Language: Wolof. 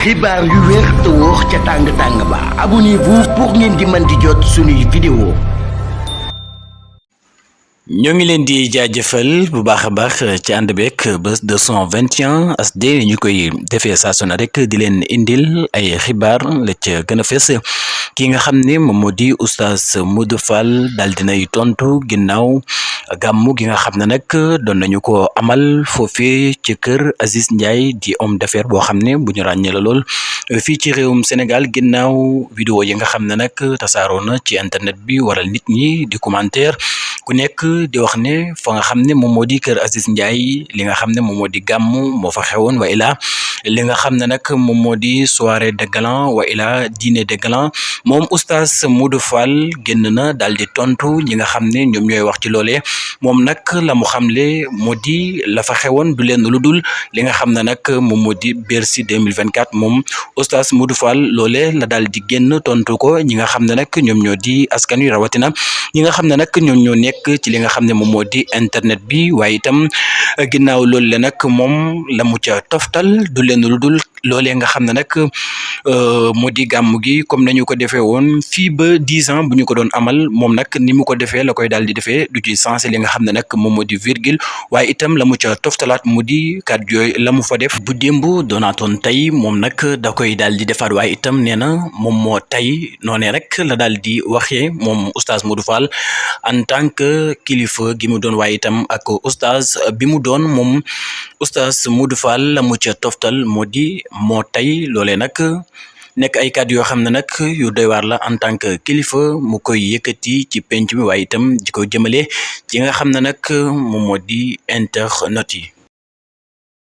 xibaar yu wér te wóor ca tàng ba abonnez-vous pour ngeen di mën di jot suñuy vidéo. ñoo ngi leen di jaajëfal bu baax a baax ci ànd beeg Buzz 221 HD ñu koy defee saa su ne rek di leen indil ay xibaar la ca gën a fës ki nga xam ne moom moo di oustaz Modou Fall daal dinay tontu ginnaaw gàmmu gi nga xam ne nag doon nañu ko amal foofee ci kër Aziz Ndiaye di homme d'affaires boo xam ne bu ñu ràññee la lool fii ci réewum Sénégal ginnaaw vidéo yi nga xam ne nag tasaaroo na ci internet bi waral nit ñi di commentaire ku nekk di wax ne fa nga xam ne moom moo di kër Aziz Ndiaye li nga xam ne moom moo di gàmmu moo fa xewoon wa ilaa li nga xam ne nag moom moo di soirée de galant wa ilaa dîner de galant moom oustaz Modou Fall génn na daal di tontu ñi nga xam ne ñoom ñooy wax ci loolee moom nag la mu xamle moo di la fa xewoon du leen lu dul li nga xam ne nag moom moo di Bercy 2024 moom oustaz Modou Fall loolee la daal di génn tontu ko ñi nga xam ne nag ñoom ñoo di askan wi rawatina ñi nga xam ne nag ñoom ñoo nekk ci li nga xam ne moom moo di internet bi waaye itam ginnaaw loolu le nag moom la mu ca toftal du leen lu dul loolee nga xam ne nag moo di gàmm gi comme nañu ko defee woon fii ba 10 ans bu ñu ko doon amal moom nag ni mu ko defee la koy daal di defee du ci sensé li nga xam ne nag moom moo di virgule waaye itam la mu ca toftalaat mu di kàddu yooyu la mu fa def bu démb doonaatoon tey moom nag da koy daal di defaat waaye itam nee na moom moo tey noonee rek la daal di waxee moom oustaz Modou Fall en tant que kilifa gi mu doon waaye itam ak oustaz bi mu doon moom oustaz Modou Fall la mu ca toftal moo di moo tey loolee nag nekk ay kàddu yoo xam ne nag yu doy waar la en tant que kilifa mu koy yëkkati ci penc mi waaye itam di ko jëmale ci nga xam ne nag moom moo di internet yi